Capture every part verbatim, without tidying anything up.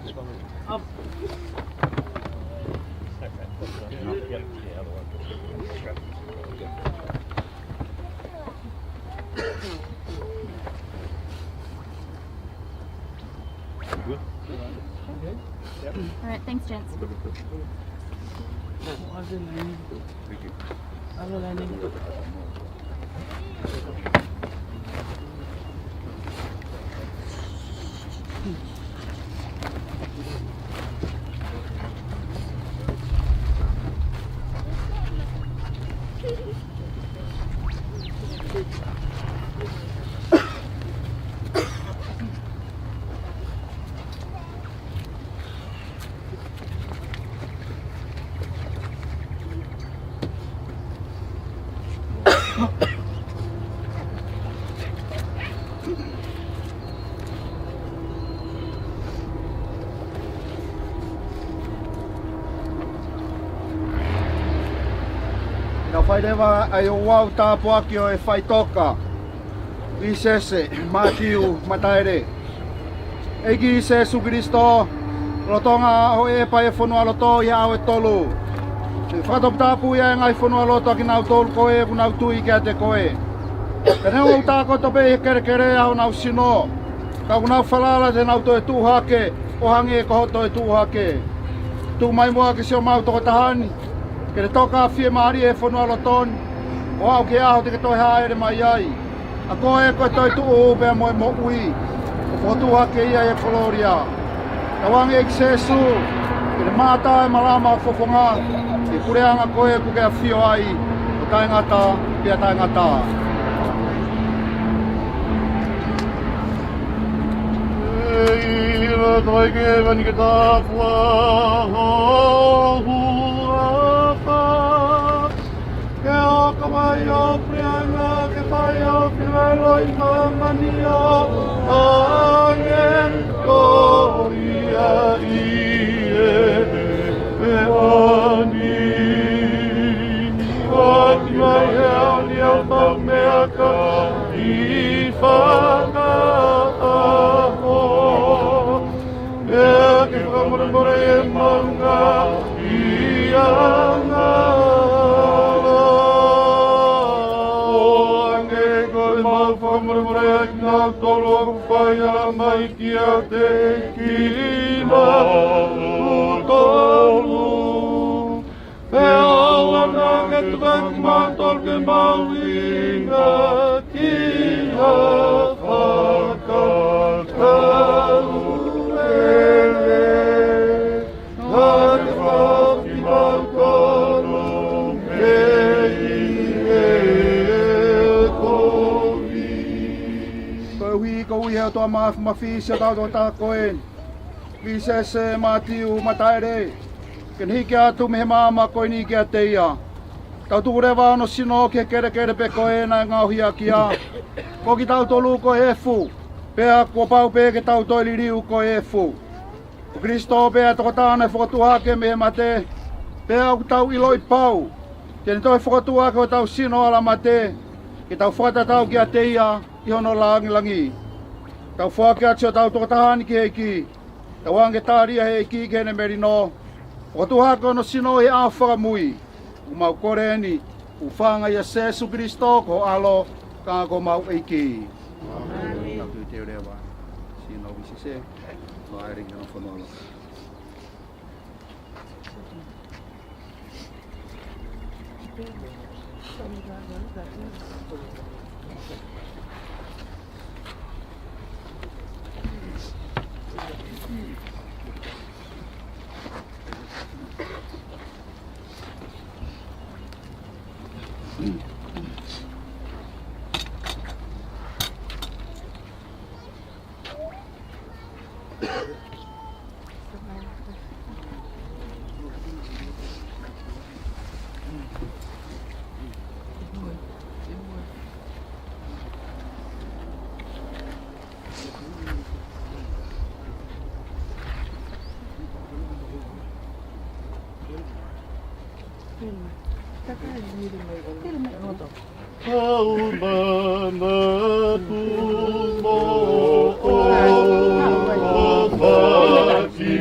All right, thanks, gents. Naʻa fai leva ʻa e ouau tāpuaki ʻo e faʻitoka ʻi Sese, Mātiu, Mataele. ʻEiki Sēsū Kalaisi, lolotonga hoʻo ʻepa ʻi he fonualoto ʻi he ʻaho ʻe tolu, te u fakatoputapu ʻi he ngaahi fonualoto ʻa kinautolu ko ē ʻoku nau tui kiate koe. Pea neongo ʻoku tākoto pē ʻi he kelekele ʻa honau sino, ka ʻoku nau falala te nau toe tuʻu hake ʻo hangē ko hoʻo toe tuʻu hake. Tuku mai muʻa ke siʻomau tokotaha ni ke ne toka fiemālie he fonualoto ni, ʻo aʻu ki he ʻaho te ke toe hāʻele mai ai. ʻA koe ko e toetuʻu pea mo e moʻui, ʻo fokotuʻu hake ia ʻi he kolōlia. Tauange ʻEiki Sēsū ke ne mātā e malama ʻo e fofonga ʻi he puleʻanga ko ē ʻoku ke ʻafio ai ʻo taʻengata pea taʻengata. ʻE ʻilo toe ke vani ke tāpuaki ho huafa. Ke hoko mai ho puleʻanga, ke fai ho finangalo ʻi māmani ʻo hangē ko ia ʻi hēvani. Foaki mai he ʻaho ni haʻatau meʻakai fakaʻaho. Pea ke fakamolemole ʻemau ngaahi angahala, ʻo hangē ko ʻemau fakamolemole ʻa kinautolu ʻoku faihala mai kiate kimautolu. Pea ʻoua naʻa ke tuku kimautolu ke mau ʻi he ngaahi fakakaukau, ka ke fakahaofi kimautolu mei he kovi. Koeʻuhi ko e ʻuhi he ʻOtua Māfimafi siʻotau Tangata ko ē, ʻi Sese, Mātiu, Mataele, ke ne hiki atu mei he maama ko eni kiate ia. Tau tuku leva hono sino ki he kelekele pē ko ē naʻe ngaohi ʻaki ia. Ko kitautolu ko e efu, pea kuo pau pē ke tau toe liliu ko e efu. Ko Kalaisi pē ʻa e tokotaha naʻe fokotuʻu hake mei he mate, pea ʻoku tau ʻiloʻi pau te ne toe fokotuʻu hake hotau sino ʻalamate, ke tau fakatatau kiate ia ʻi hono lāngilangi. Tau foaki atu siʻotau tokotaha ni ki he ʻEiki. Tauange ke tali ia ʻe he ʻEiki ki heʻene melino. Fokotuʻu hake hono sino ʻi he ʻaho fakamui. ʻOku mau kole eni ʻi he huafa ʻo Sēsū Kalaisi ko ho ʻAlo, ka ko homau ʻEiki. ʻĒmeni. Tau teu leva. Sino ʻi Sese, ʻo ʻai leva ki hono fonualoto. Kau manatu mo ʻofa ki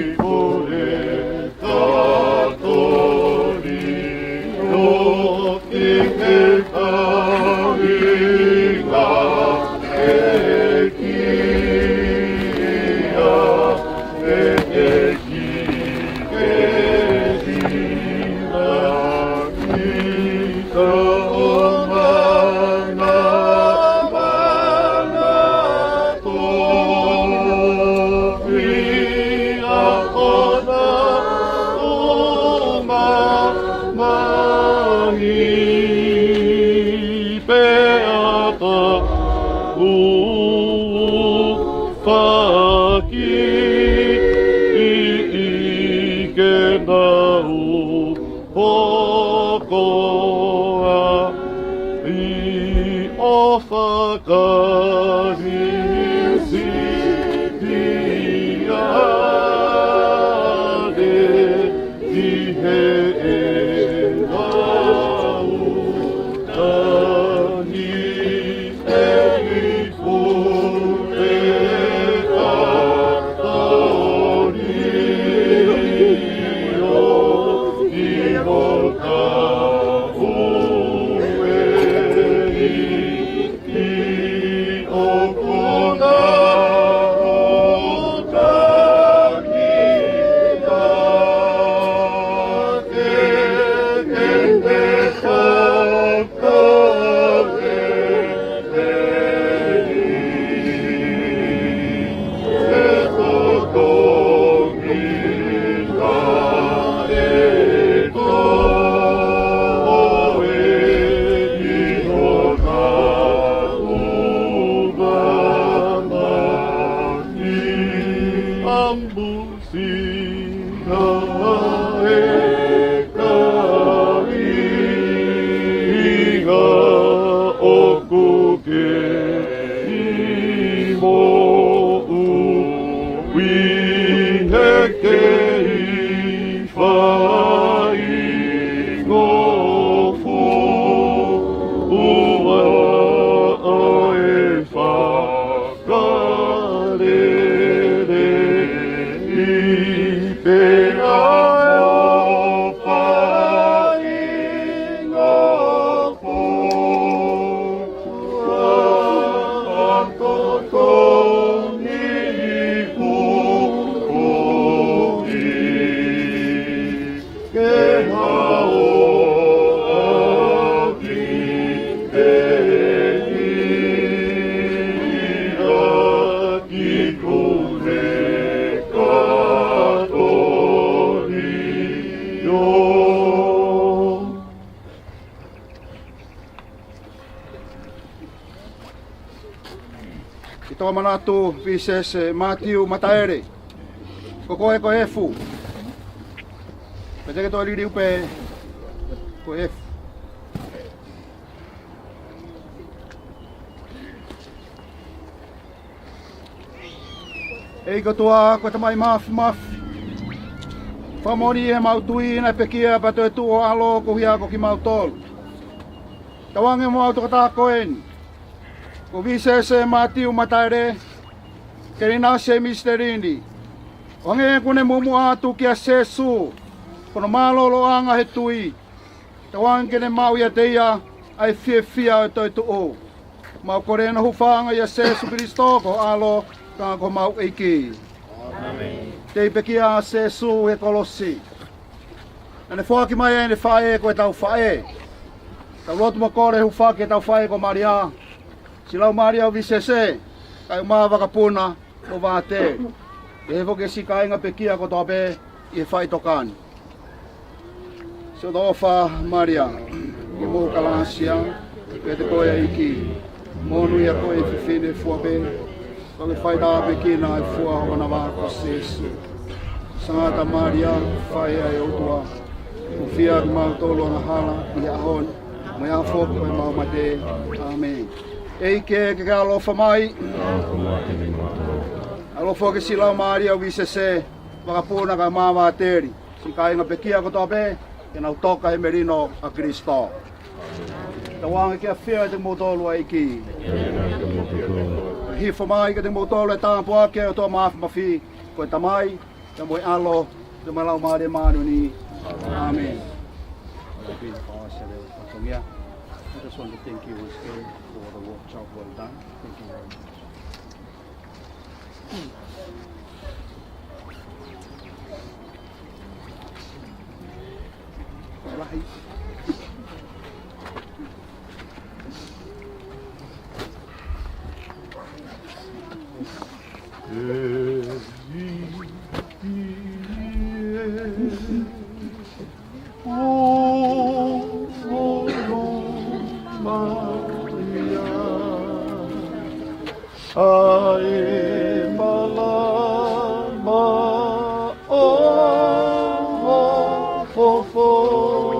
Hoko ai ʻo fakaʻisi ʻiate ki he ʻenau tani ʻe i pule ʻa toni ʻo i ho ka ue i Sina e kaveinga ʻoku ke ʻi moʻui he kei faingofua ʻa e fakalele i pea mo faingofua ʻa totonu ʻi ʻuhi. Ke hao ʻaki pē ia ki kune ka toni o. Ki Toa Manatu, Visese, Matiu, Mataele. Ko koe ko e efu. Pea te ke toe liliu pē ko e efu. ʻEiki ʻOtua, ko e Tamai Māfimafi. Fakamoʻoni ʻi heʻemau tui naʻe pekia pea toetuʻu ho ʻAlo koeʻuhi ko kimautolu. Tauange mo au tokotaha ko eni. Ko Visese, Matiu, Mataele, Kelinasi e Misitelini. ʻO hangē kuo ne muʻomuʻa atu kia Sēsū, ko hono mālōlōʻanga he tui. Tauange ke ne maʻu ʻiate ia ʻa e fiefia ʻo e toetuʻu. Mau kole ʻi hono hūfanga ʻia Sēsū Kilisitō ko ho ʻAlo, ka ko homau ʻEiki. ʻĒmeni. Tei pekia ʻa Sēsū he kolosi. Naʻa ne foaki mai ʻene faʻē ko ʻetau faʻē. Tau lotu mo kole hūfaki ʻetau faʻē ko Malia, siʻi Laumālie ʻo Visese, kae ʻumaʻā vakapuna mo Vāteli. Pehē foki ki he siʻi kāinga pekia kotoa pē ʻi he faʻitoka ni. Siʻoto ʻofa Malia, ʻoku ke maʻu kalāsia, ʻoku ʻiate koe ʻa e ʻEiki. Monūʻia koe ʻi he fefine fua pē, pea ʻoku ke faitāpuekina ʻa e fua ʻo ho manava ko Sēsū. Sangata Malia, faʻē ʻa e ʻOtua, ʻofa kiate kimautolu angahala ʻi he ʻaho ni, mo e ʻaho foki ʻo ʻemau mate. ʻĒmeni. ʻEiki ke ke ʻaloʻofa mai. ʻAloʻofa mai kiate kimautolu. ʻAloʻofa ki he siʻi Laumālie ʻo Visese, vakapuna kae ʻumaʻā Vāteli. Siʻi kāinga pekia kotoa pē, ke nau toka he melino ʻa Kilisitō. Tauange ke ʻafio ʻiate kimoutolu ʻa e ʻEiki. Hifo mai kiate kimoutolu e tāpuaki ʻa e ʻOtua Māfimafi, ko e Tamai, pea mo e ʻAlo, pea mo e Laumālie Māʻoniʻoni. ʻĀmeni. I just want to thank you once again for the work job well done. Thank you very much. ʻA e malama ʻo ho fofonga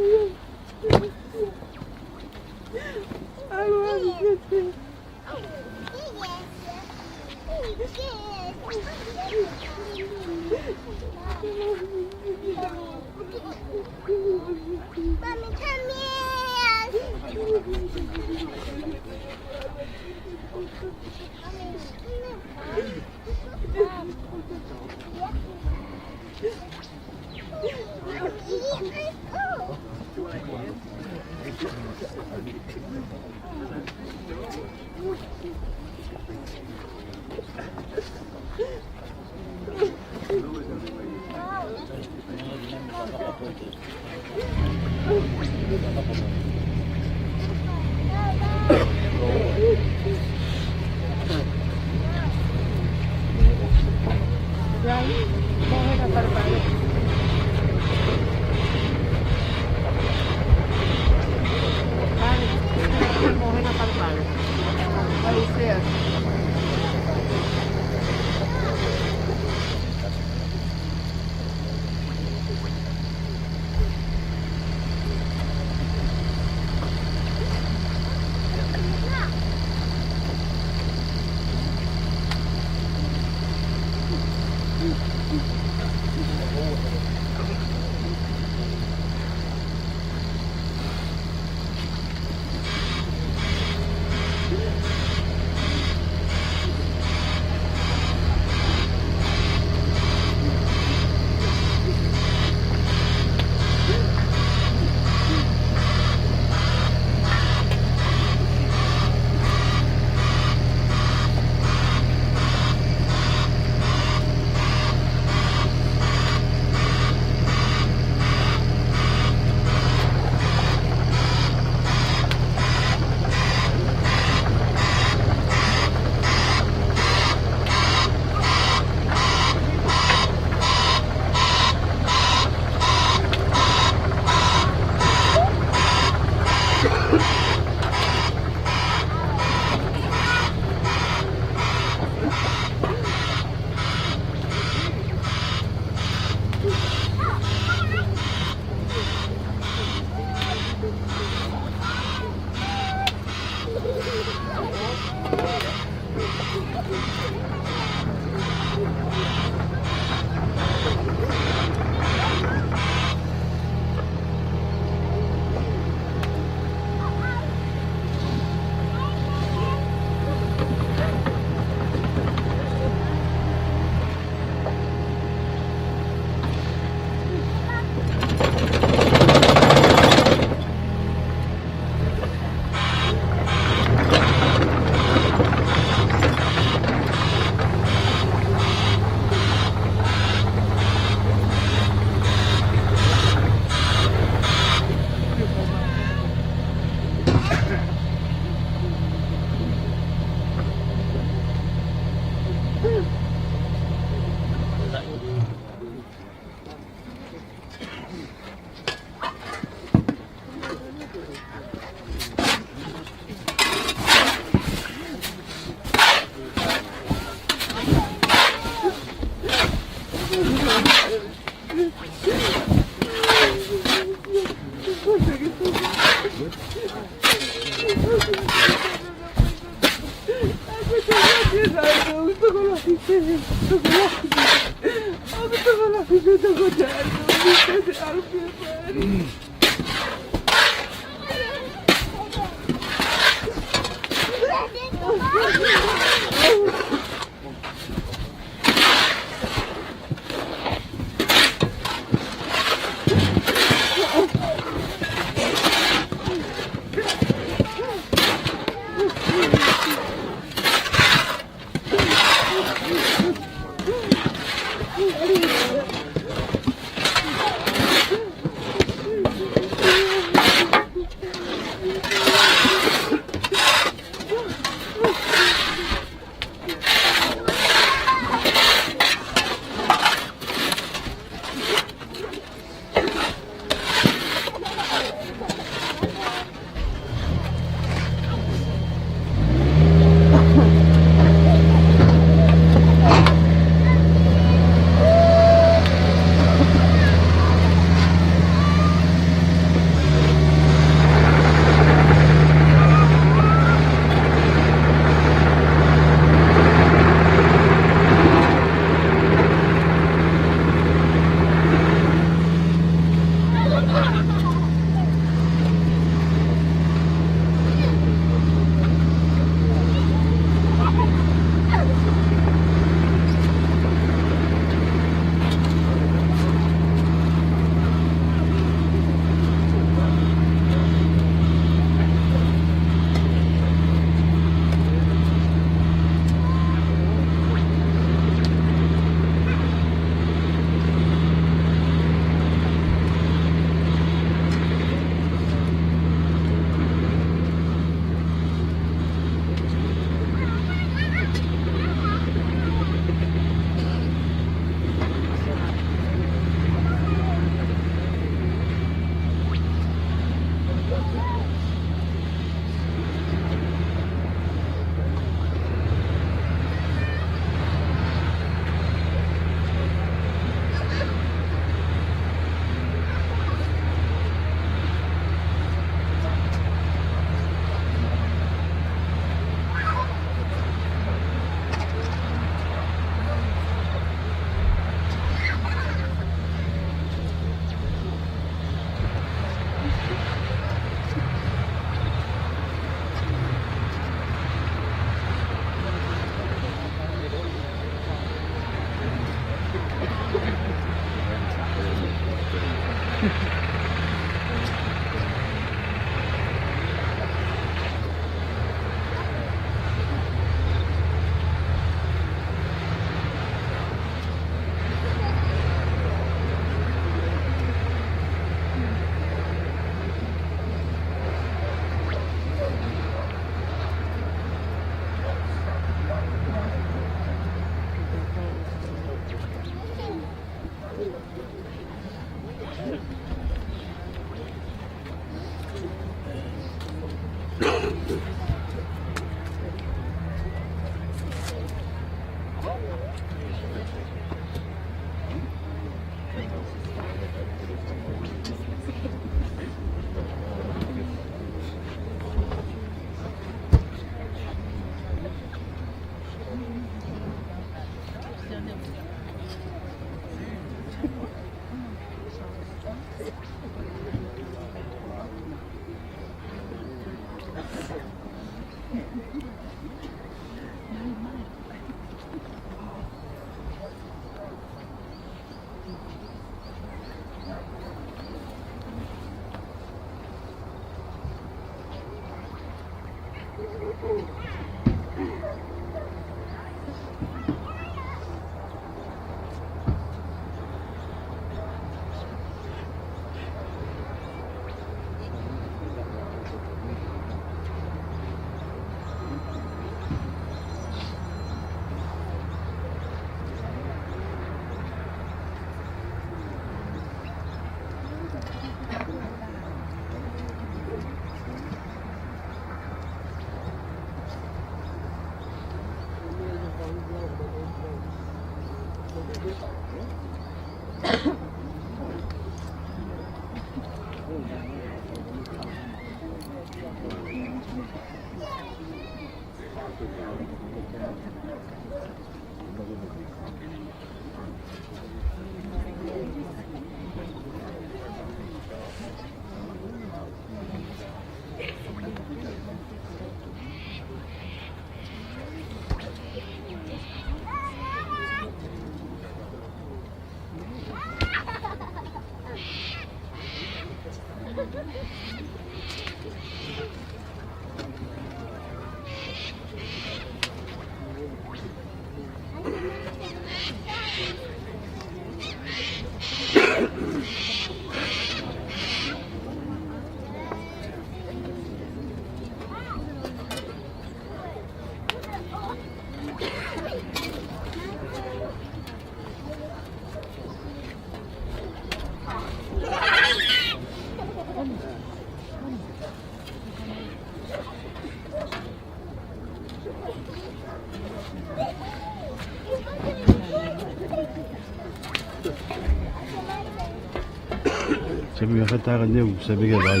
Sai pē meʻa fai ʻa e neu, sai pē ke vai.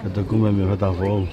Ka taku mai meʻa fai ʻa e foʻou.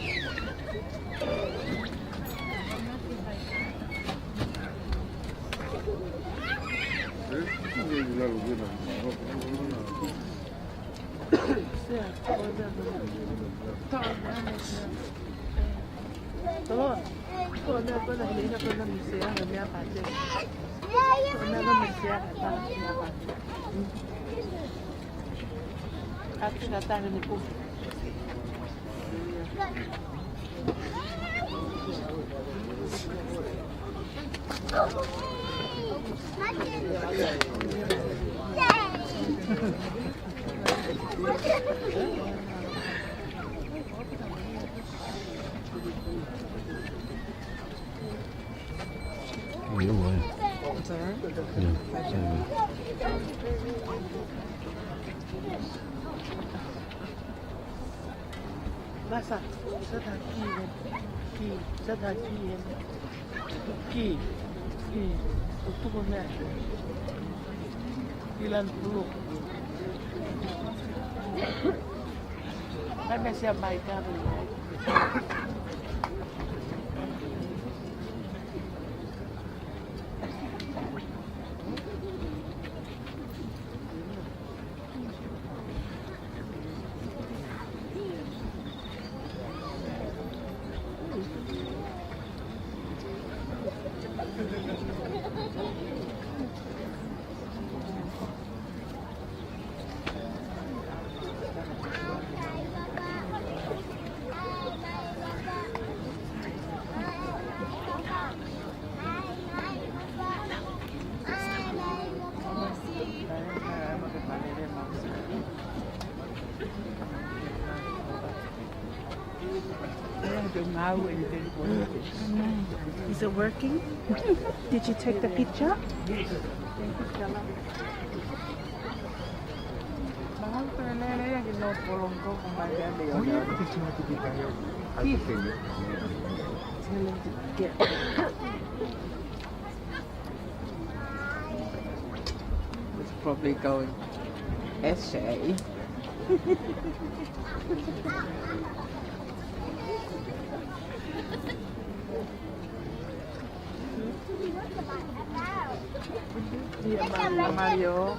It's all right? Yeah, it's all right. Basa, sa taki, ki, sa taki, ki, ki, o tuko mea, ilan pulo. Ai, me se mai ka. Is it working? Did you take the picture? Thank you, Stella. Tell him to get. It's probably going, "Eshe." Dia Mario.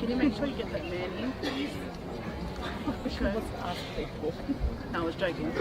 Can you make sure you get that man in, please? Because ask people. No, I was joking.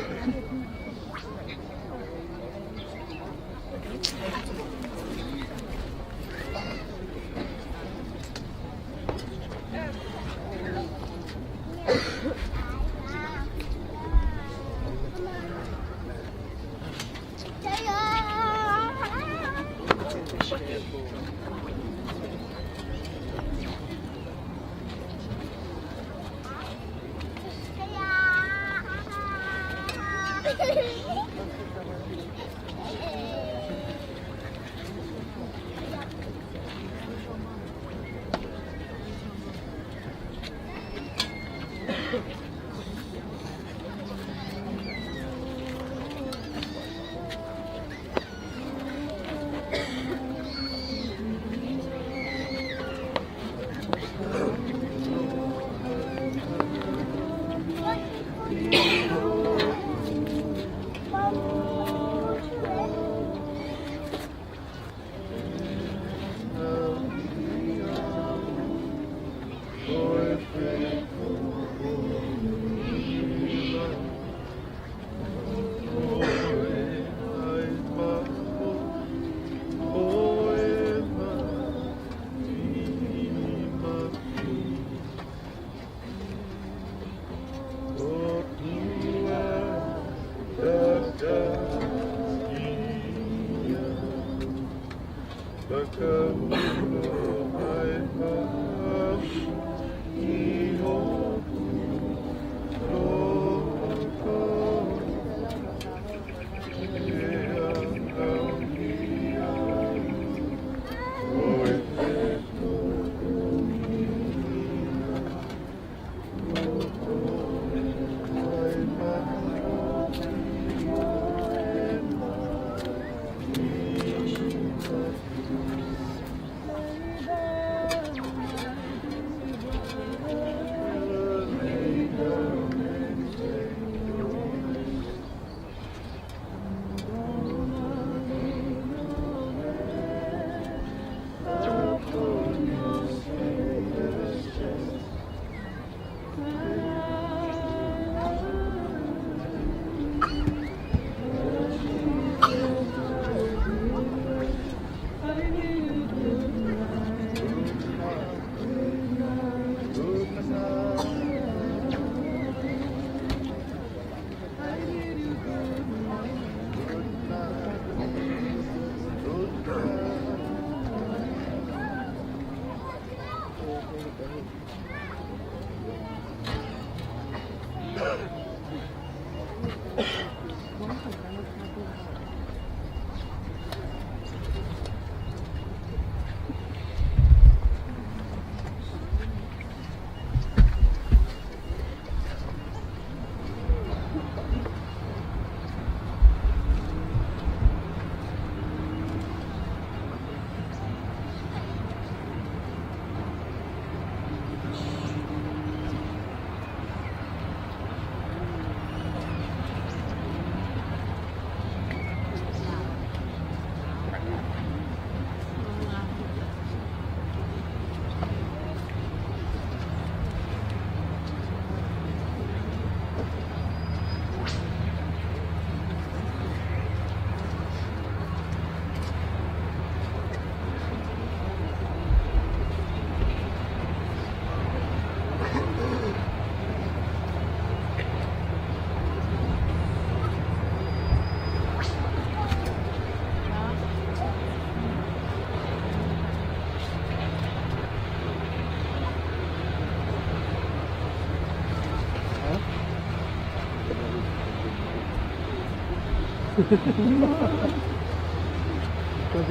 Can't see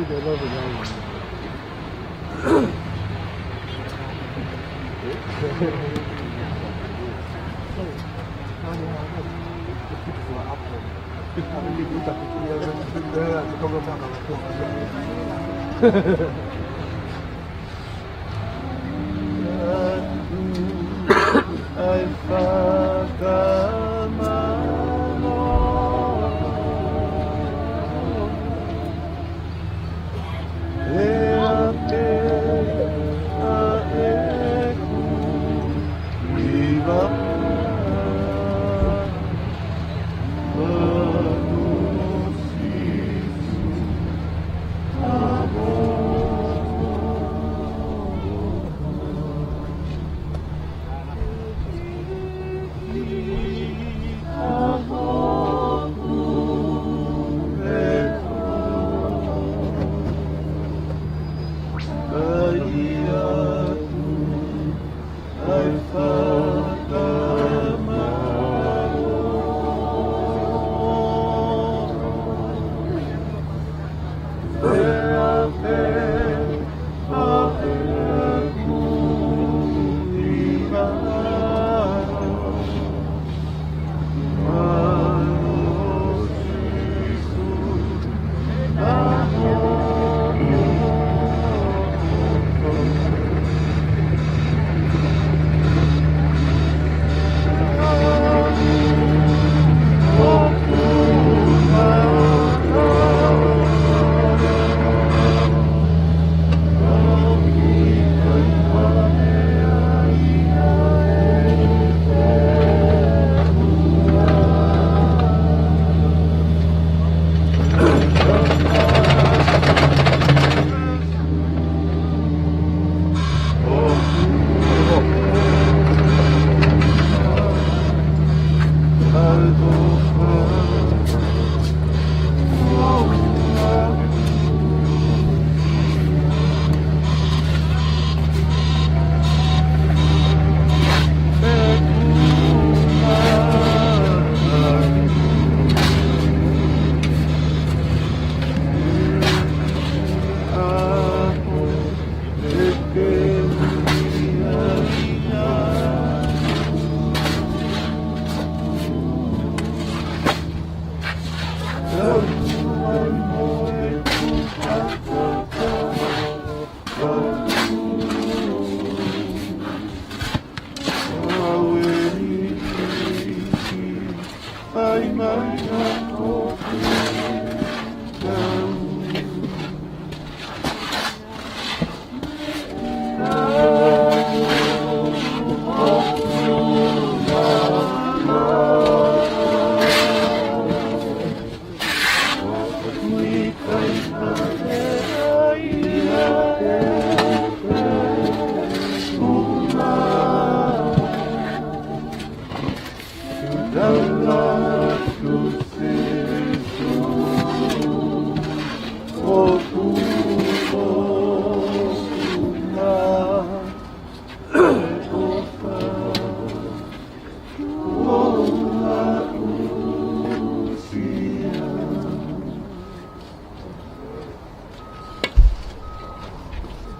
the love in that one.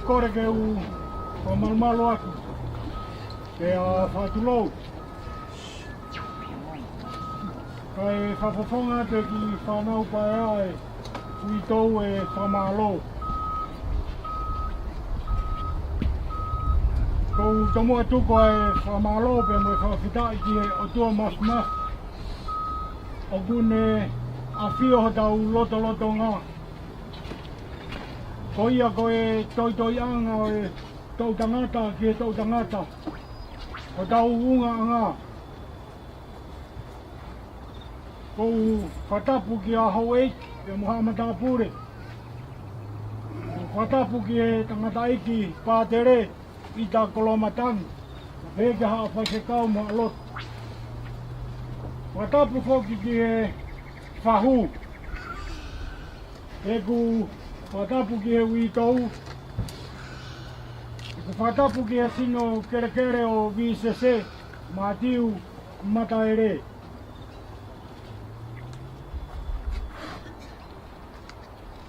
Kole ke u fakamalumalu atu, pea fakatulou. Kae fakafofonga atu ki he fānau paea ʻa e uitou e fakamālō. ʻOku ou tomuʻa tuku ʻa e fakamālō pea mo e fakafetaʻi ki he ʻOtua Māfimafi ʻoku ne ʻafio ʻi hotau lotolotonga. Ko ia ko e toitoiʻanga ʻo e toʻutangata ki he toʻutangata, hotau ungaʻanga. ʻOku ou fakatapu ki he houʻeiki pea mo haʻa matāpule. Fakatapu ki he tangataʻeiki pātele, ʻIta Koloamatangi, pea ki haʻa faifekau mo haʻa lotu. Fakatapu foki ki he fahu. ʻOku ou fakatapu ki he uitou. ʻOku ou fakatapu ki he sino kelekele ʻo Vīsese Mātiu Mataele.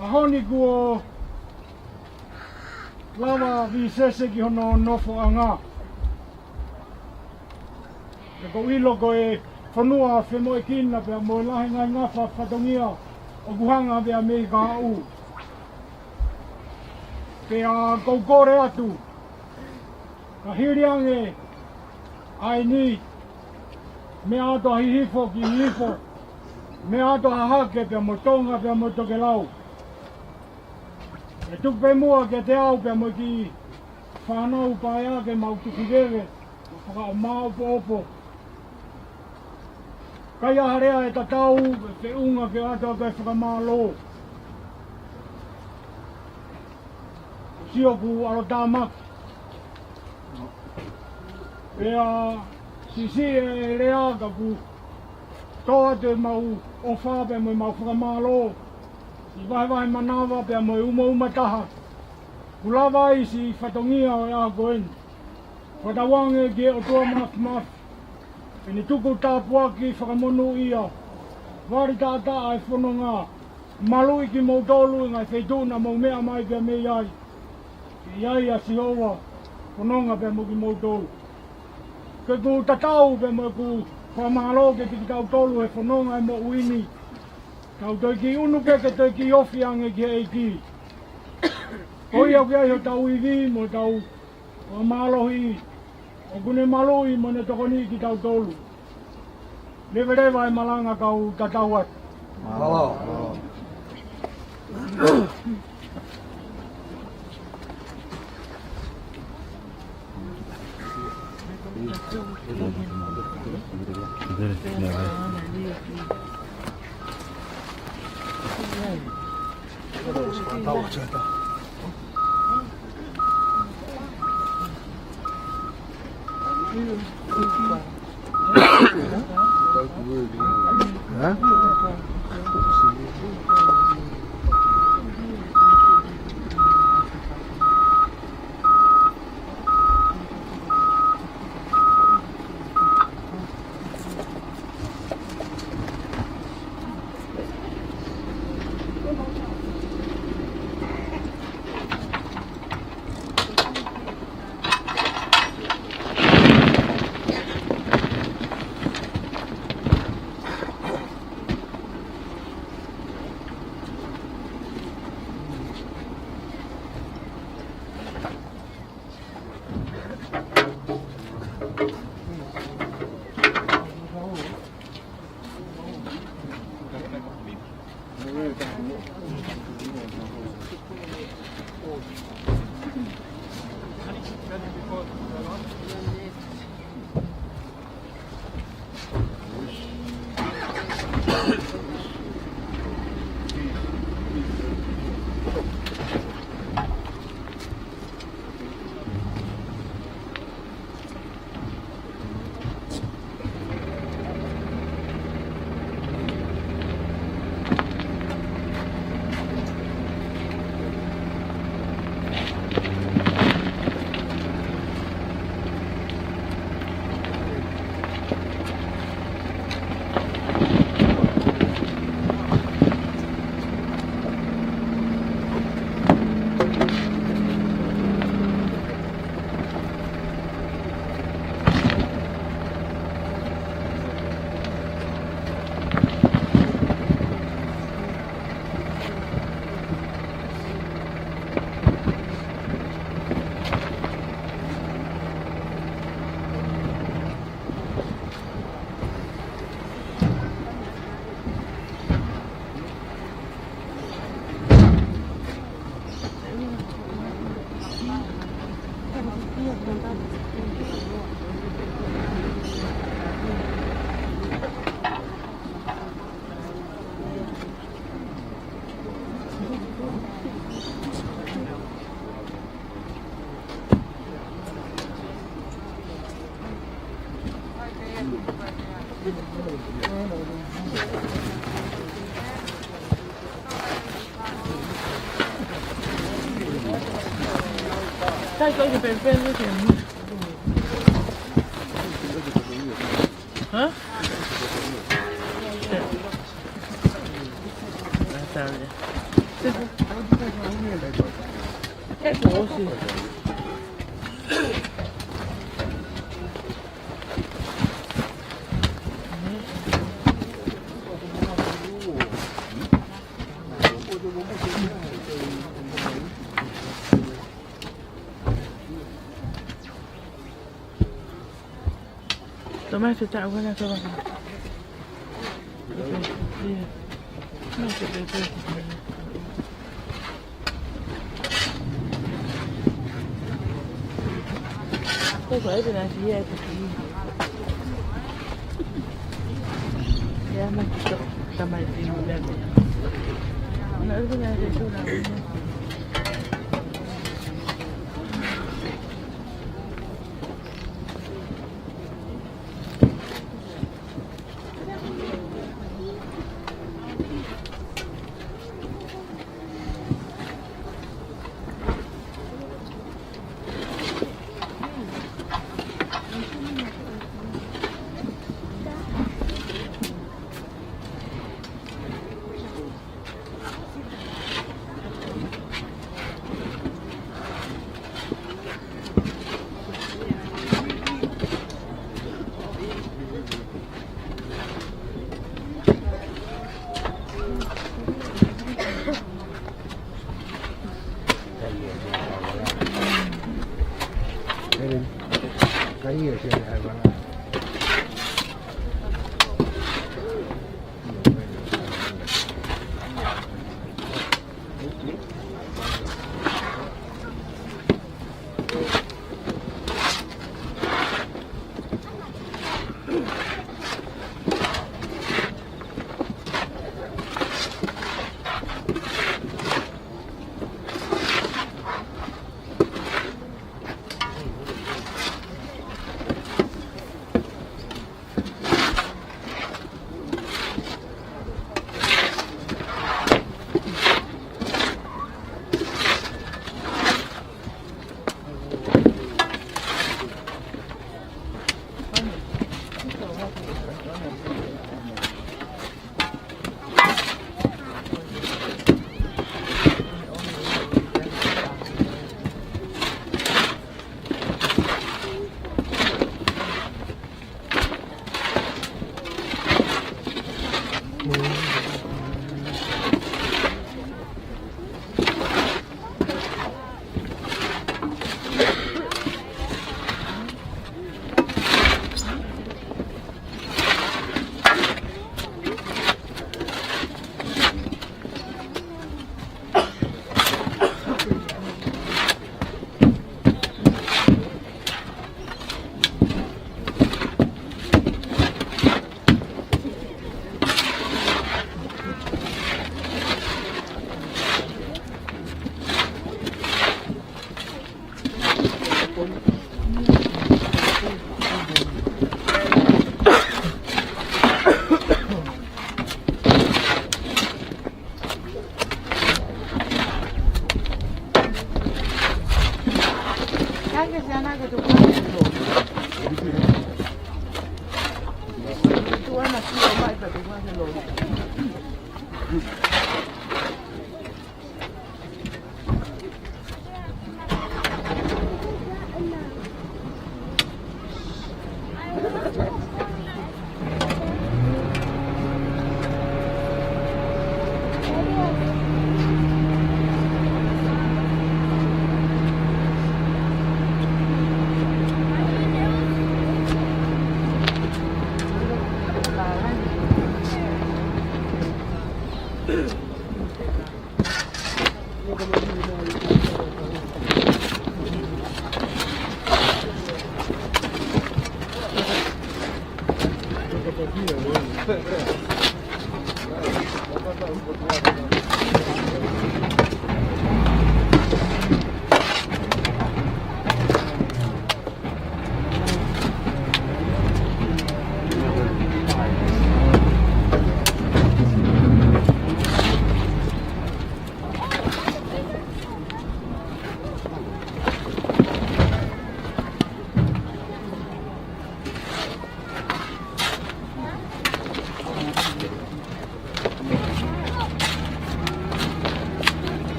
ʻAho ni kuo lava Vīsese ki hono nofoʻanga. He ʻoku ou ʻilo ko e fonua femoʻuekina pea mo e lahi ngaahi ngafa fatongia ʻoku hanga pea mei kahaʻu. Pea ʻoku ou kole atu, ka hili ange ʻa eni, meʻa atu ʻa Hihifo ki Hihifo, meʻa atu ʻa Hahake pea mo Tonga pea mo Tokelau. ʻE tuku pē muʻa kiate au pea mo e kiʻi fānau paea ke mau tuku veve, mo fakamaʻopoʻopo. Ka ʻi ai ha lea ʻe tatau, ʻe feʻunga ke ʻoatu ʻa e fakamālō. Sio, ʻoku ʻalotāmaki. Pea siʻisiʻi e lea ka ʻoku tō atu ʻemau ʻofa pea mo ʻemau fakamālō. Siʻi vahevahe manava pea mo e umauma taha ʻoku lava ai siʻi fatongia ʻo e ʻaho ko eni. Fakatauange ki he ʻOtua Mafimafi, ke ne tuku tāpuaki fakamonūʻia, vali taʻataʻa e fononga, maluʻi kimoutolu ʻi he ngaahi feituʻu naʻa mou meʻa mai pea mei ai. Ke ʻi ai ʻa Sihova fononga pea mo kimoutolu. Ke ʻoku tatau pea mo ʻeku fakamālō kiate kitautolu he fononga e moʻui ni. Tau toe kiʻi ʻunu pē ke toe kiʻi ofi ange ki he ʻEiki. Ko ia ʻoku ʻi ai hotau ivi mo hotau fakamālohi, ʻoku ne maluʻi mo ne tokoniʻi kitautolu. Leveleva e malanga kau tatau atu. Hah? Buenas tardes. Tomás está buena, tomás. Iya. Tomás está buena. Koko, ai pē naʻe fihi atu ki. Ia, ma ki to, tamai tino lea ko. Ona, ai pē naʻe fihi atu na.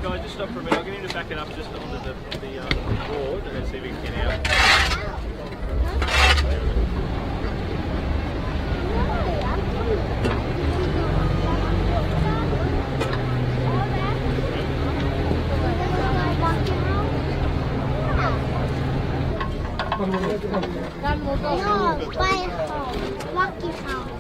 Guys, just stop for a minute. I'm going to need to back it up just onto the, the um, board and then see if we can get out. No, by home. Walk it home.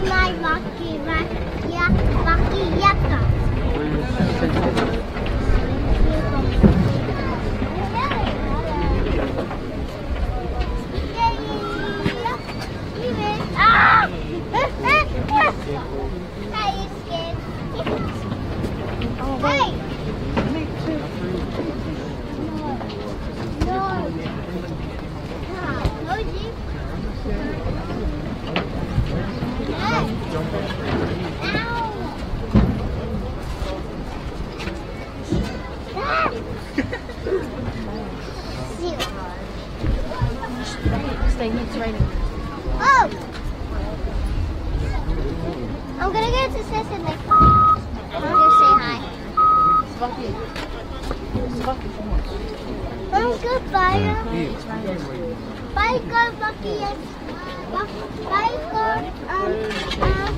Mai vaki, vaki, ia, vaki, iaka. Ah! Eh, eh, eh. That is good. Hey! No. No. Ah, no, G. Stay, it's raining. Oh! I'm gonna go to Sesame. I'm gonna say hi. Um, goodbye. Bye, go, Bucky. Bye, go, um, um,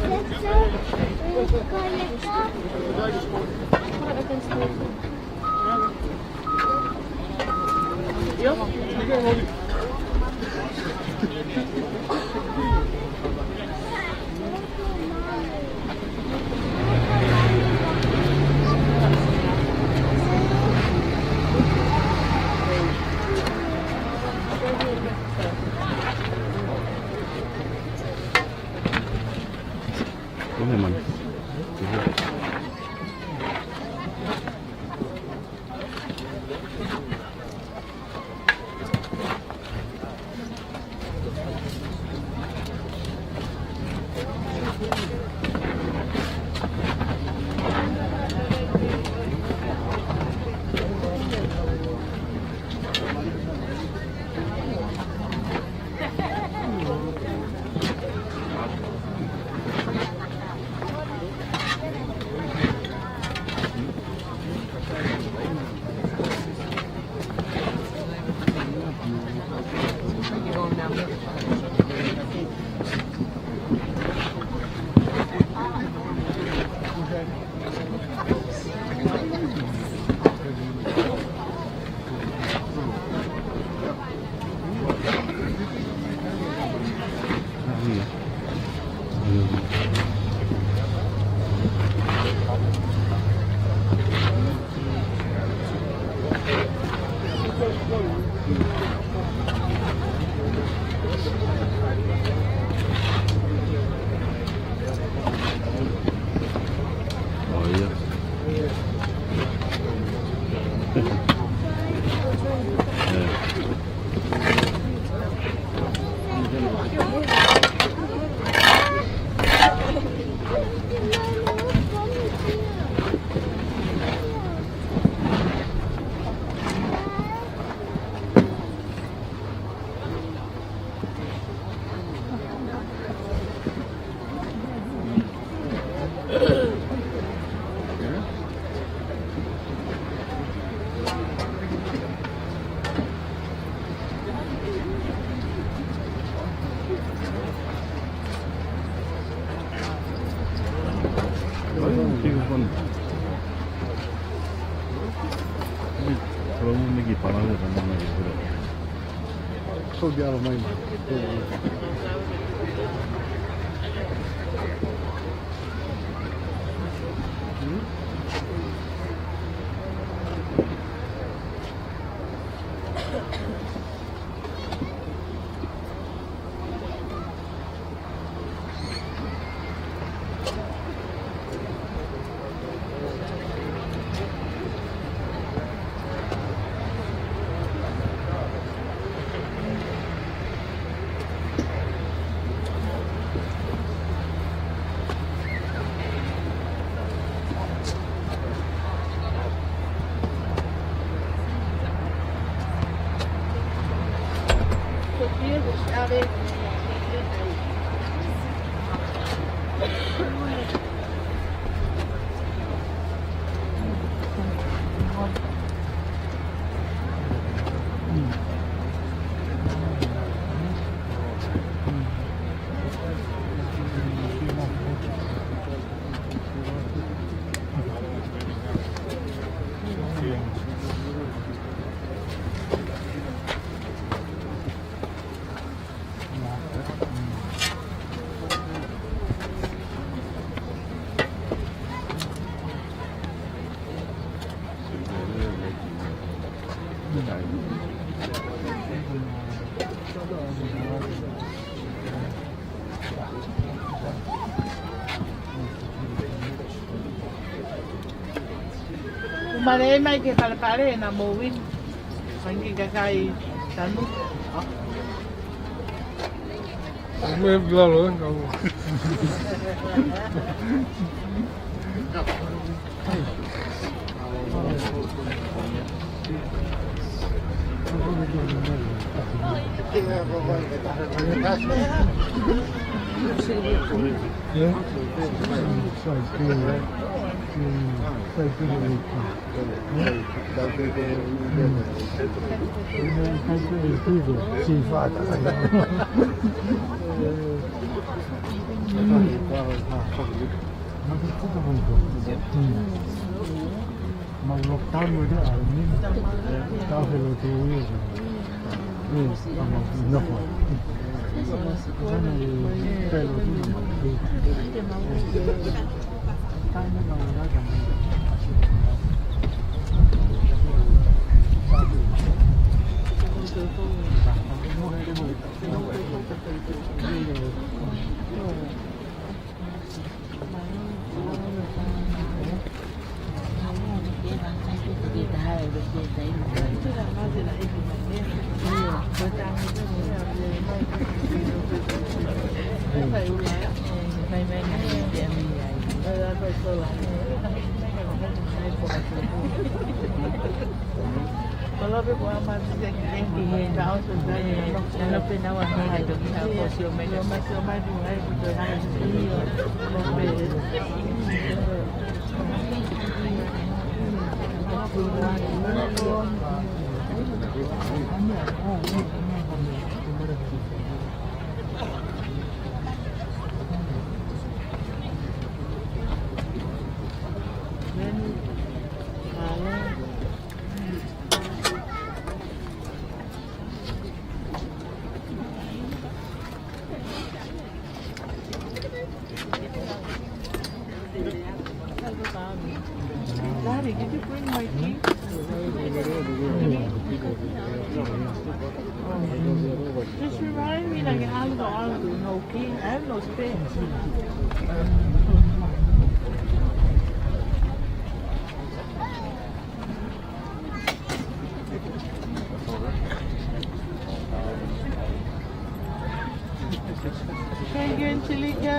let's go. Let's go, let's go. Oh, yeah. Yeah. Mare mai ke falepale na mo win. Pangi kakai tanu. Mei lalo, eh, kau. Yeah. Daddy, did you bring my tea? Just remind me, like, I have no tea. I have no space. Thank you, Angelica.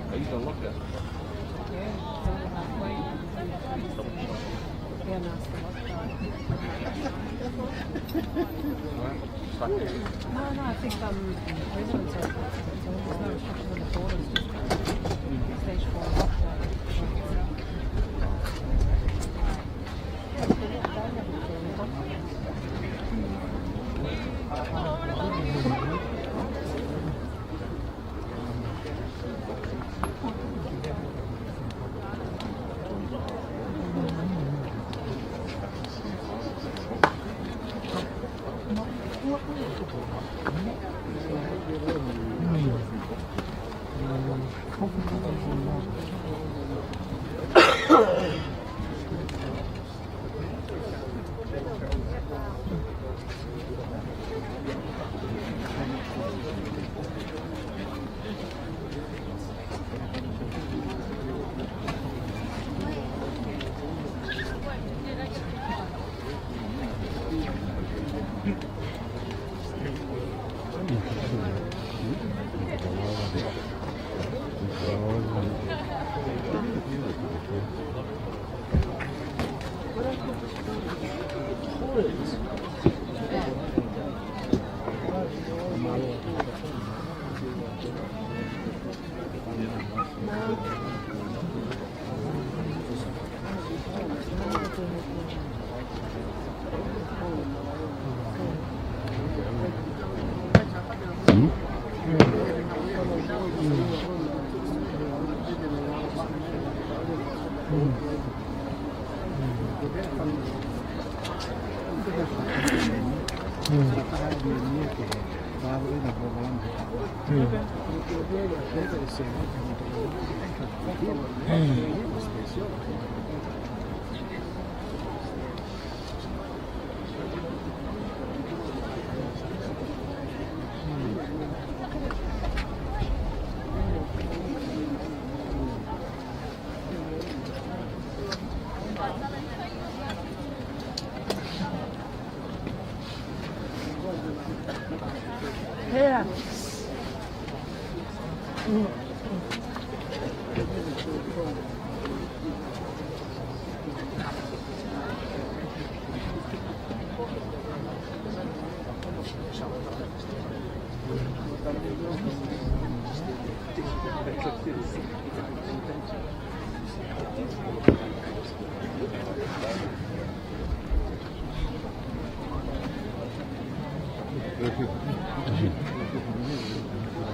Are you gonna look at? Yeah, it's only halfway. Yeah, no, it's the left side. All right. No, no, I think, um, residents are, there's no restrictions on the borders, just stage four lockdown.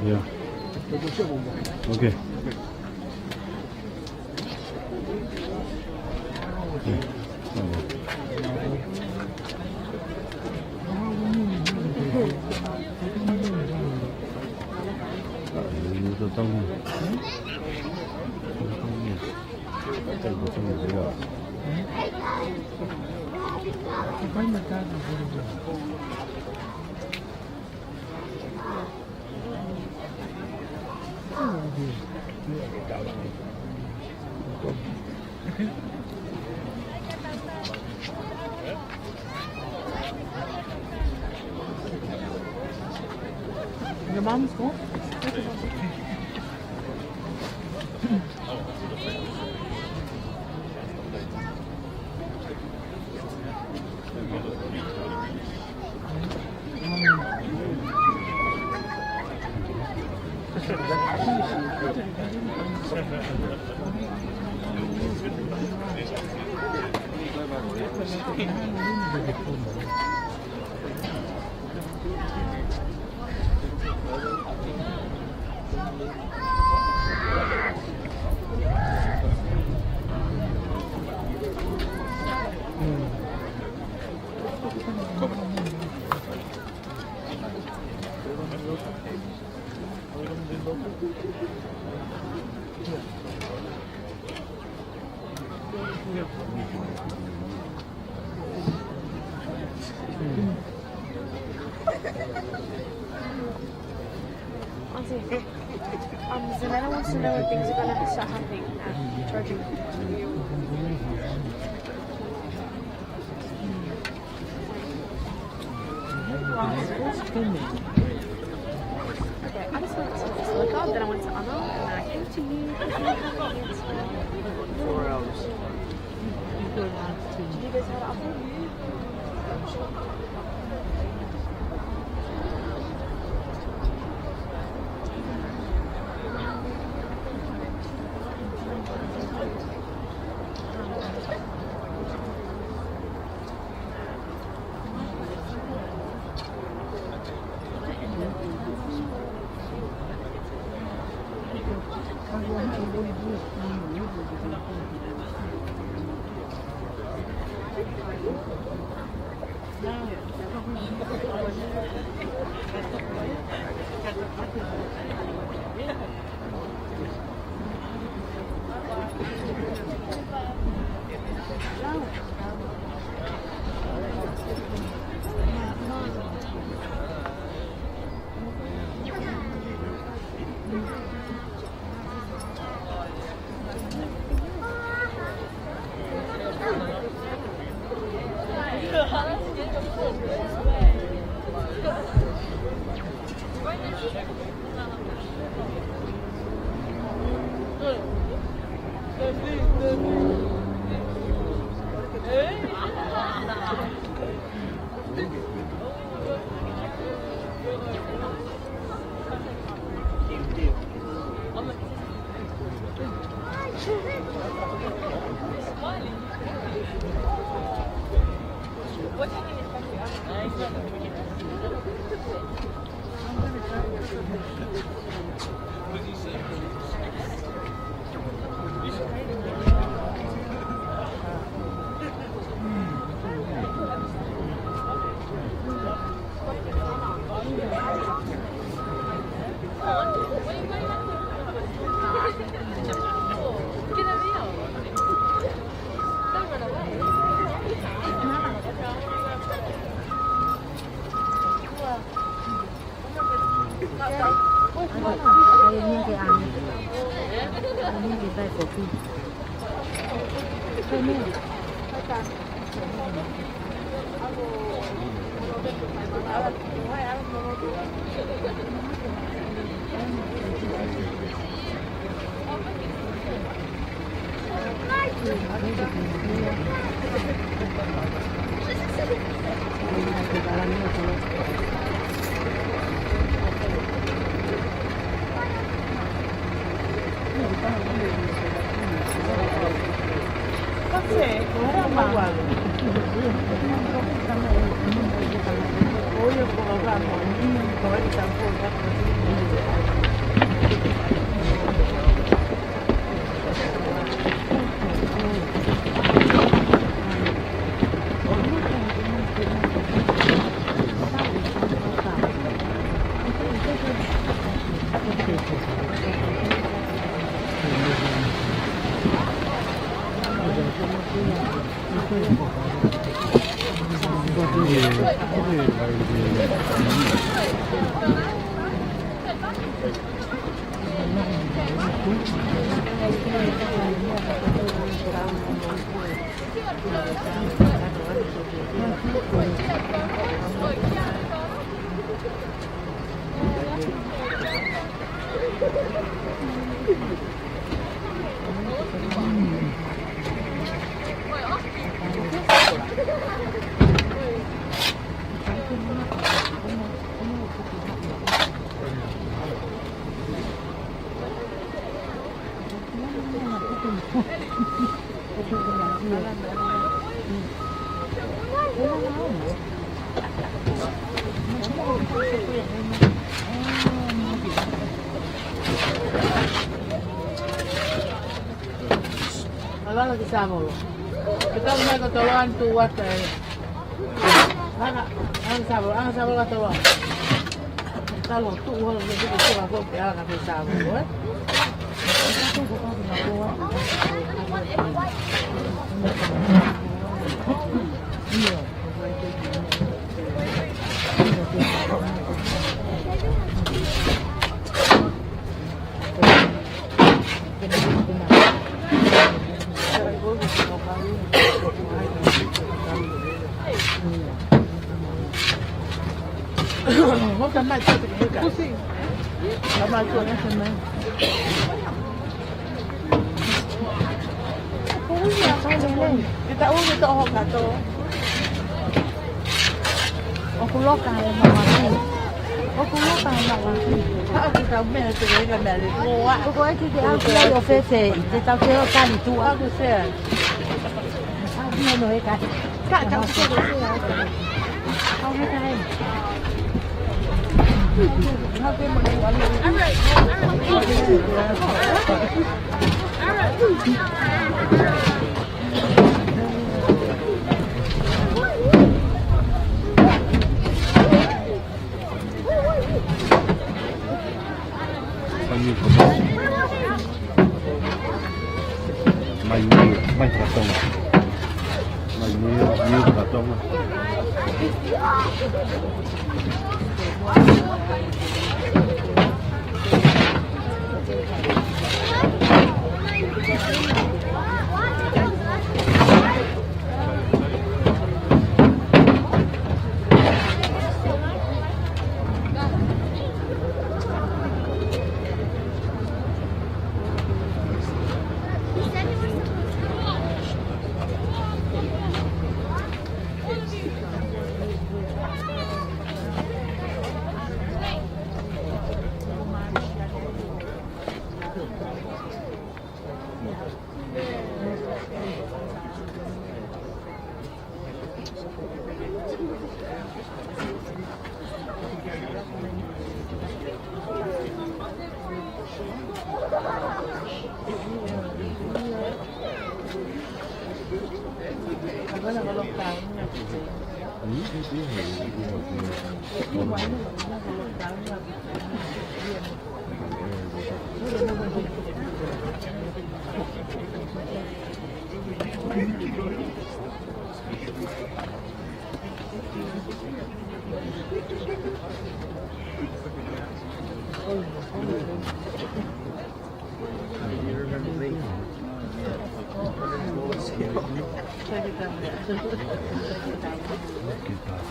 Yeah. Okay. Your mom's gone? Um, Zanetta wants to know when things are gonna start happening at charging. Okay, I just went to this liquor, then I went to Anna, and then I came to you. Four hours. Do you guys have an offer? Alala ki Savolo. Ke tau mai ko Toloa and Tuʻuata ē. Anga, anga Savolo, anga Savolo ka Toloa. Talo tuʻu holo ke tuʻu holo ko ke anga ki Savolo, ē? Mai, tuku ki he ka. Kusi. Ka mai, tuku ki he mai. Kusi, a, mai, mai, mai. Ke ta ui, ke ta ʻoho kato. ʻOku loka e mawaki. ʻOku loka e mawaki. Haʻu ki tau meʻa, te ke ika meʻa le. Ko ʻeku ke au ki ai ʻo fete, te tau ke o tali tua. Haʻu ki sea. Haʻu ki hano e kai. Ka, ka, ka, ka, ka. Mai, mai, mai, Ratonga. Mai, mai, mai, Ratonga.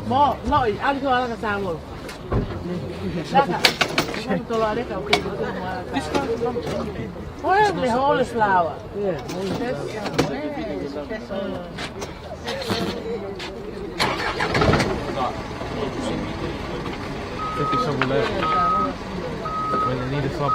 Mo, no, i, ali ko ala ka sa mo. Laka. Tolo ale ka, okay, okay, mo ala ka. Oh, yeah, the whole flower. Yeah. Yes. Yes. Fifty something left. When they need a swap.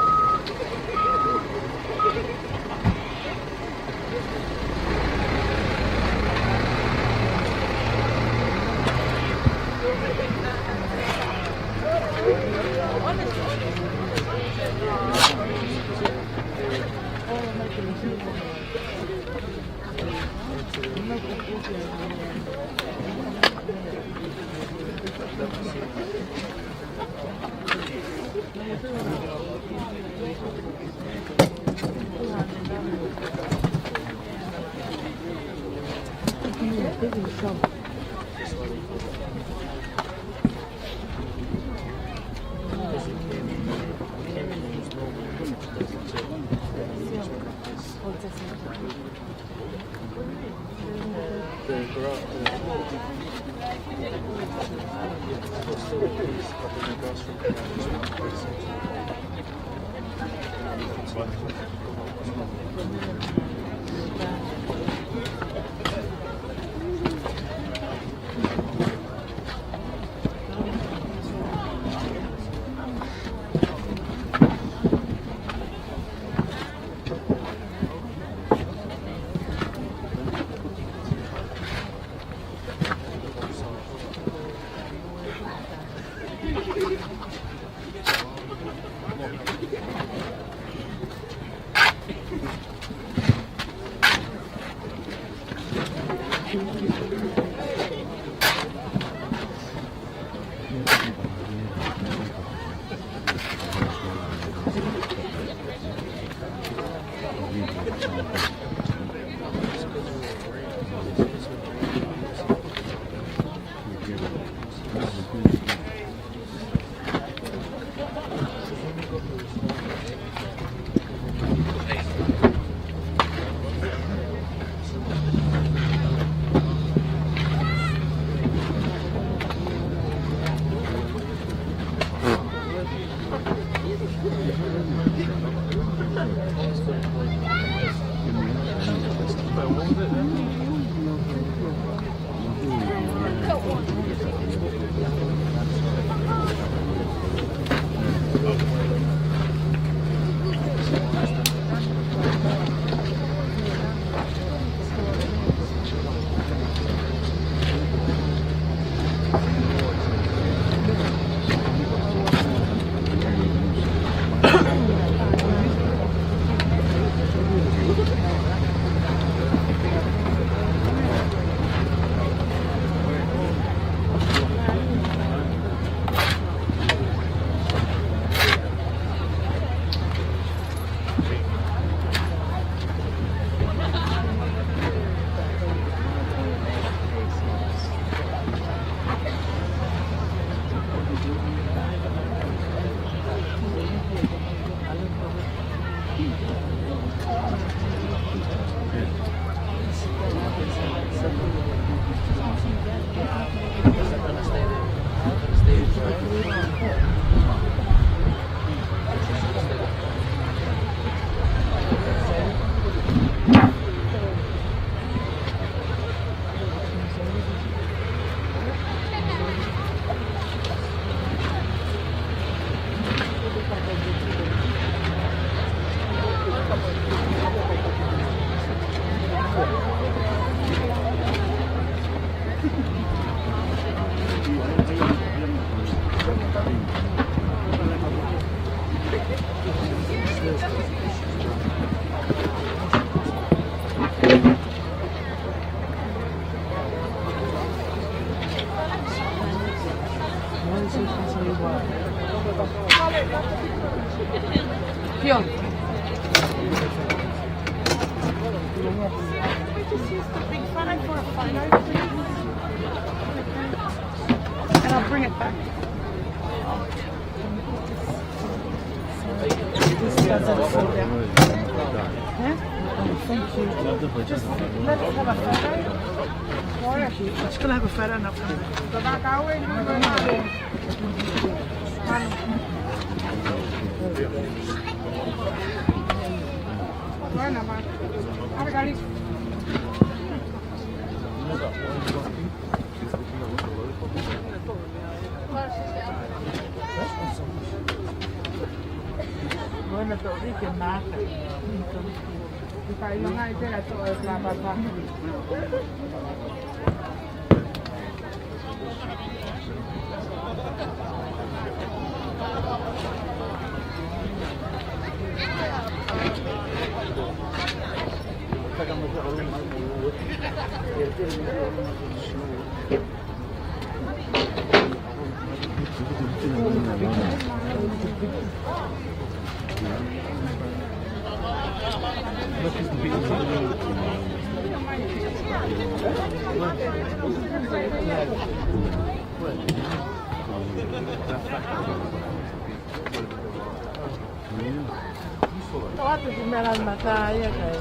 Pio. And I'll bring it back. This doesn't fall down. Huh? Oh, thank you. Just let us have a photo. Thank you. Just gonna have a photo and I'll come back. Tau atu ki mera mata ia kai.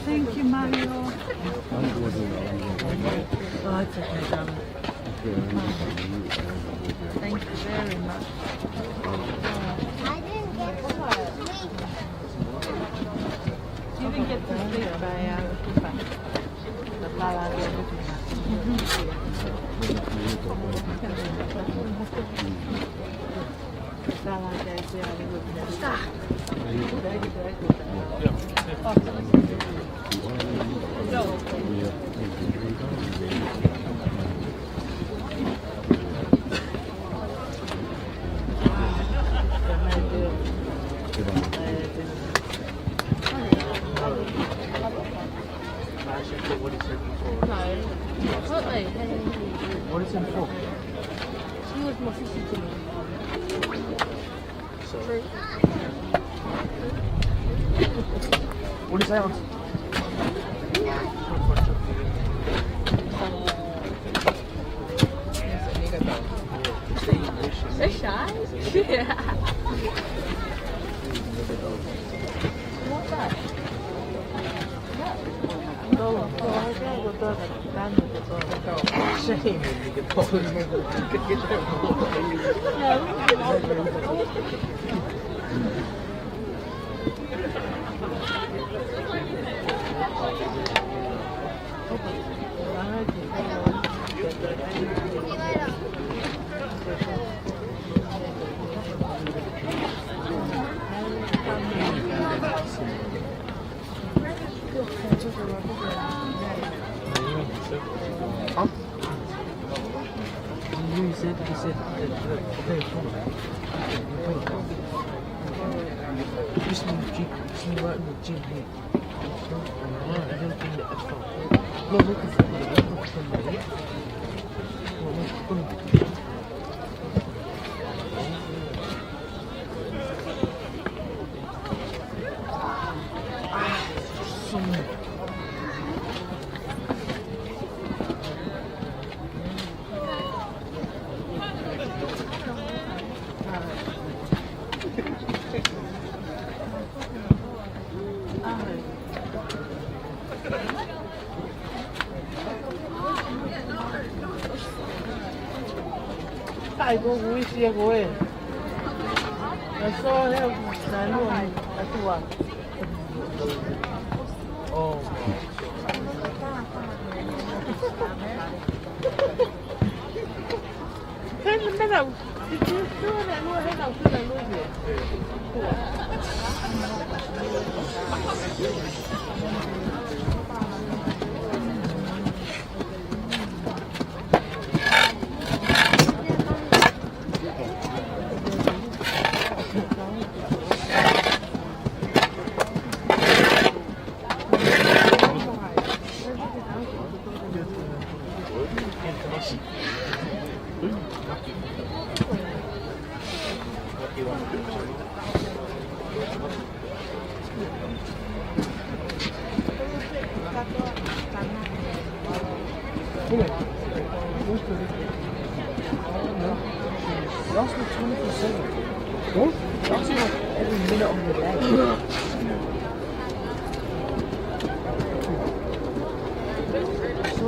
Thank you, Mario. Oh, it's okay, darling. Thank you very much. You didn't get to sleep, but, uh, What is it for? She was more fishy to me. What is that? It's shy? Yeah. Ai, ko uisi ia ko ē. Na so he, na nua, atua. Oh. Hei, mena. Lost me twenty-four seven. Huh? Lost me every minute of the day. So,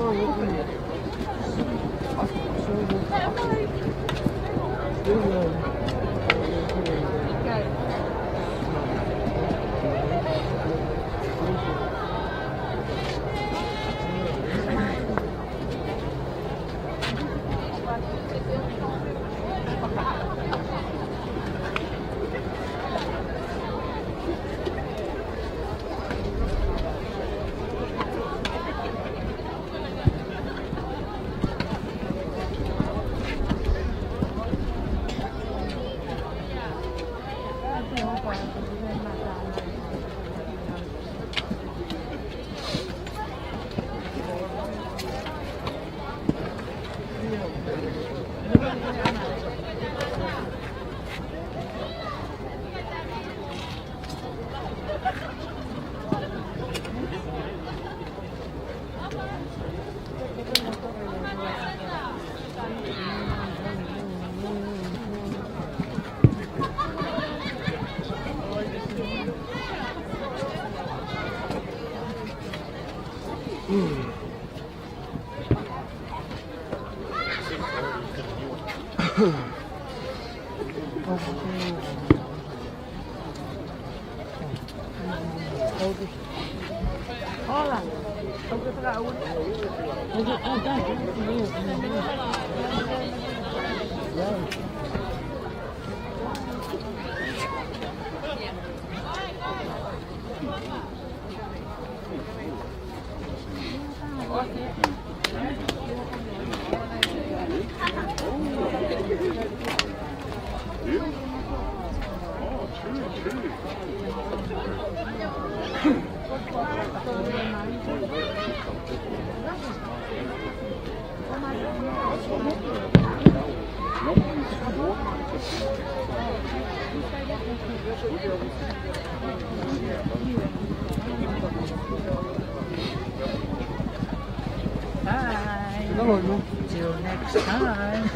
Bye. Till next time.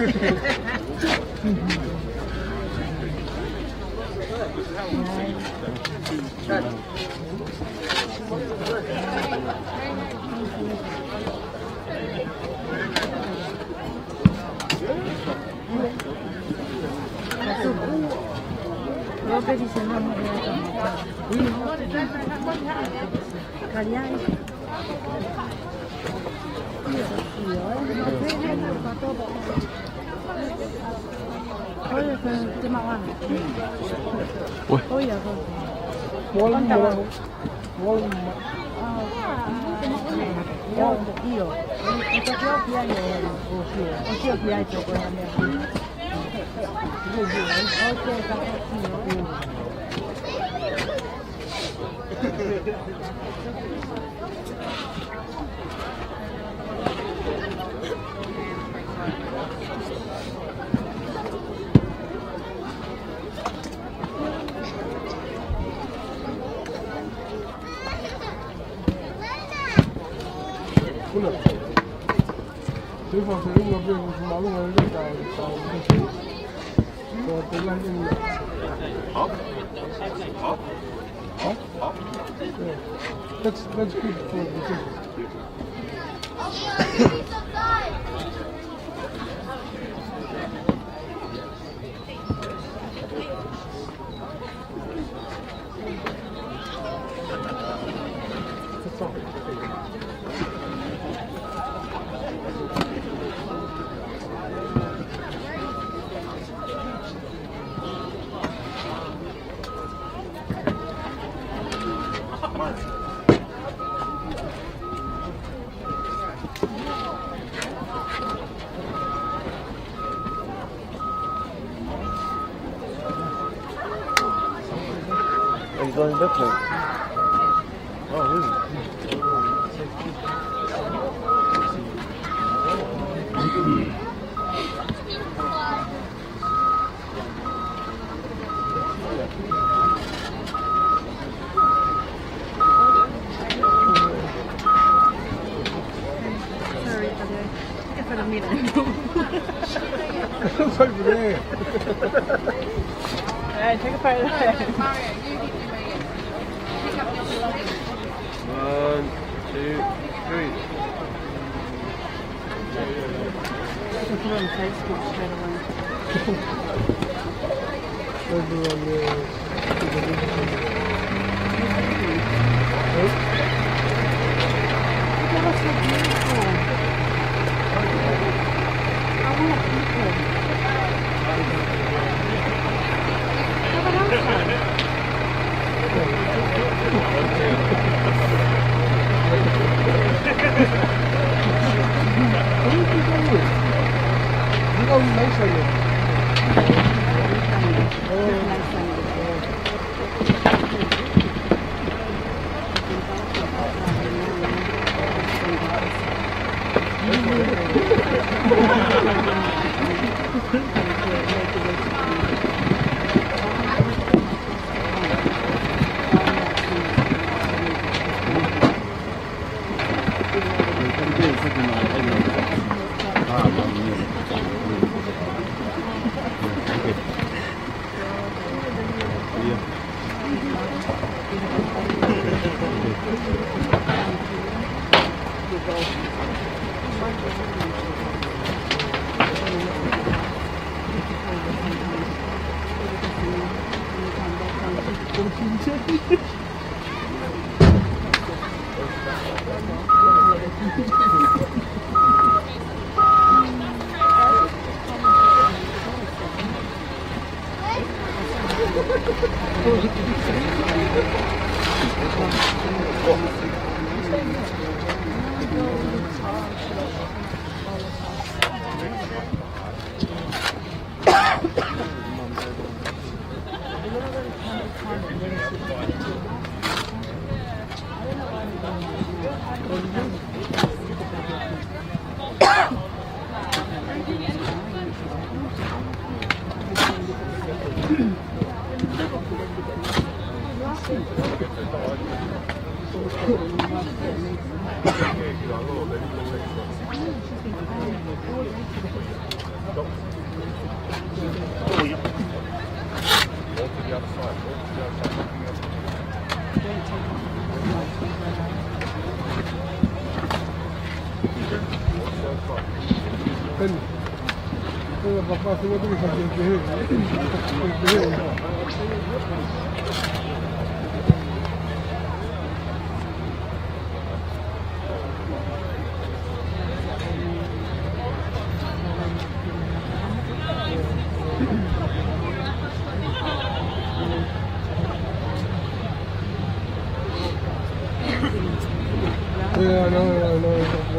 That's, that's good for the chicken. Are you going this way? Oh, really? Sorry, brother. Take a photo of me then. It's over there. All right, take a photo. One, two, three. Put it on Facebook straight away. Everyone, uh, that was so beautiful. I want people. Look at that. Yeah, I know, I know.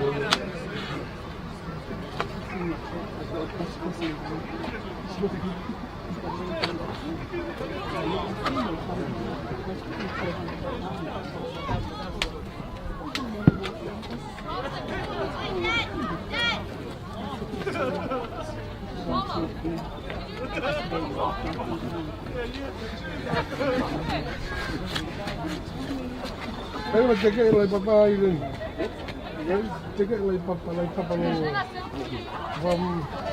Ai, ma te ke lai papa i len. Ai, te ke lai papa, lai papa lo. Vam,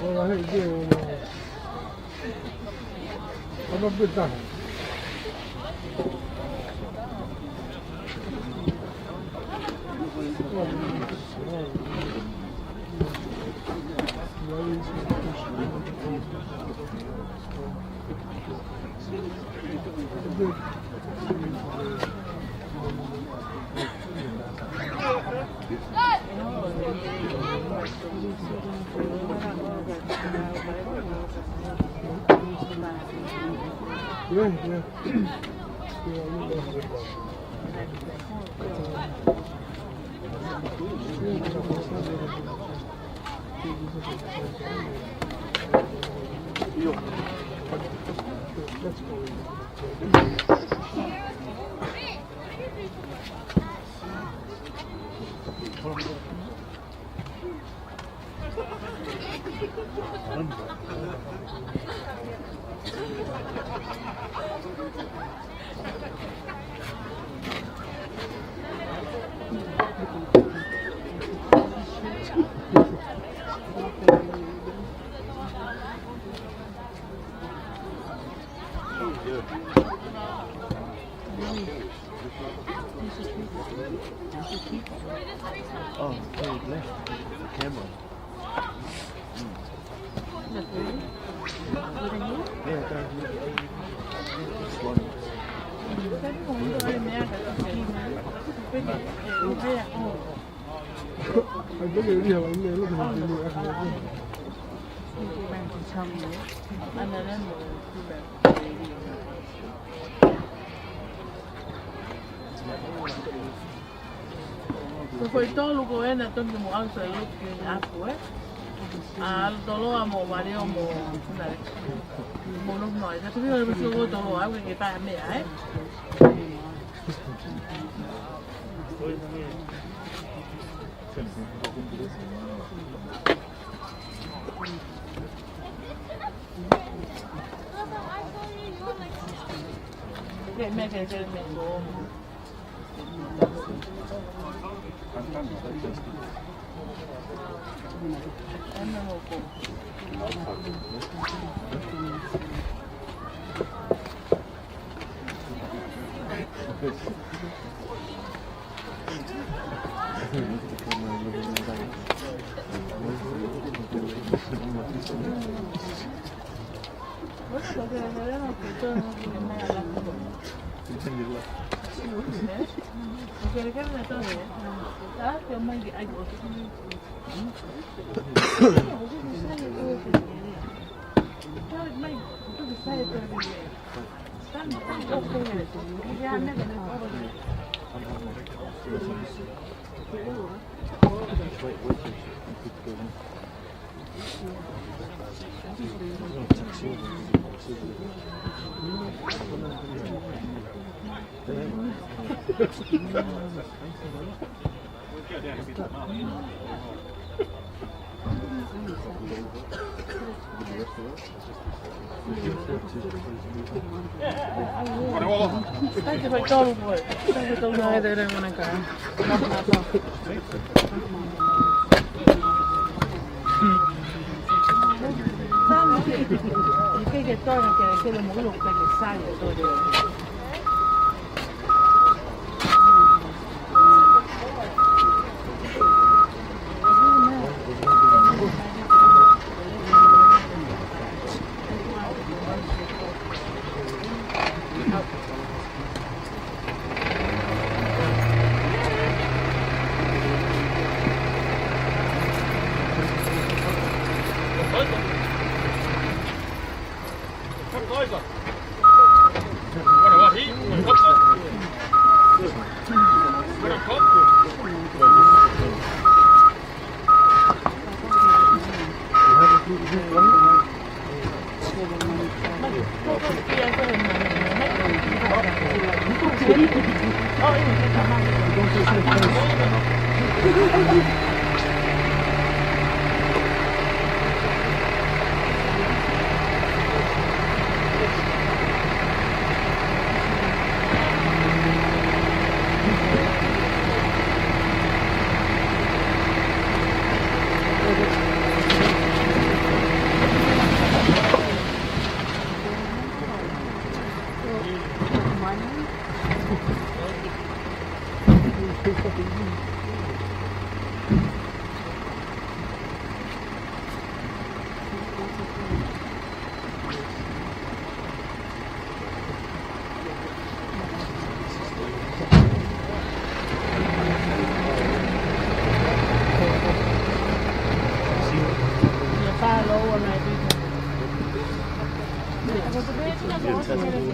lo la he ke, lo. Papa peta. Yeah, yeah. Oh, oh, he left the camera. Ko e foʻi tolu ko ena tonu ke mo ʻalu ʻo lotu ki he ʻapi, ē? ʻAlu Toloa mo Valeo mo Funale. Mo lotu noa. Ka te mea ko e tolu au ke ke pae meʻa, ē?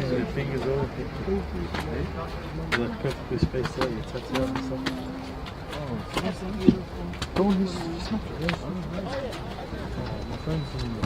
Your fingers all, like, perfectly spaced out, you touch it out and stuff. Don't, he's, he's not, he's not, my friend's in the,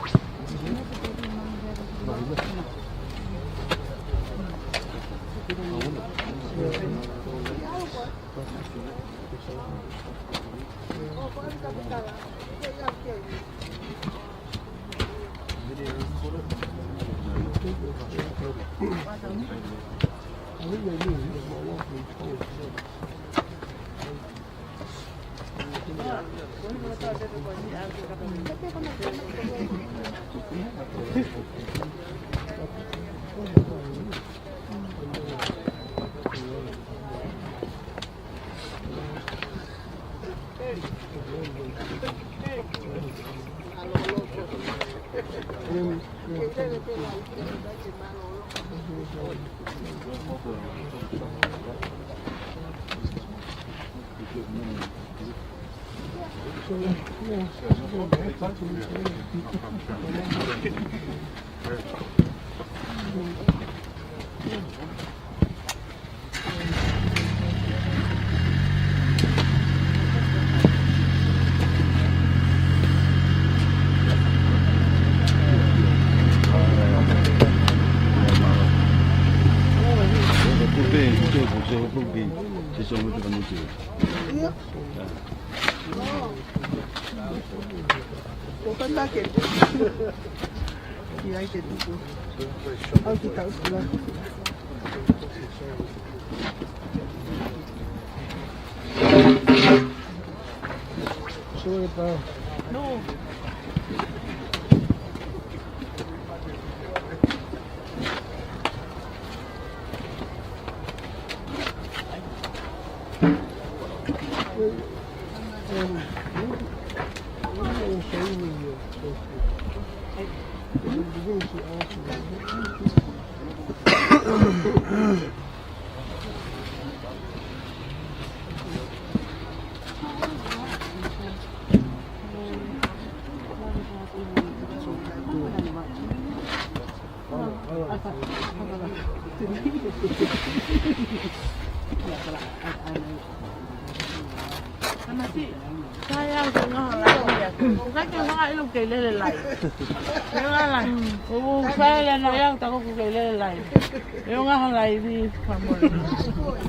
Sorry, bro. No. Tamasiʻi, sai au ke ngaohi e laivi ia. ʻOku ʻikai ke u hanga ʻilo ʻoku kei lele e laivi. ʻE ngala. ʻOku sai lele ange au, tā ko ē ʻoku kei lele e laivi. ʻE ngala e laivi, fakamolemole.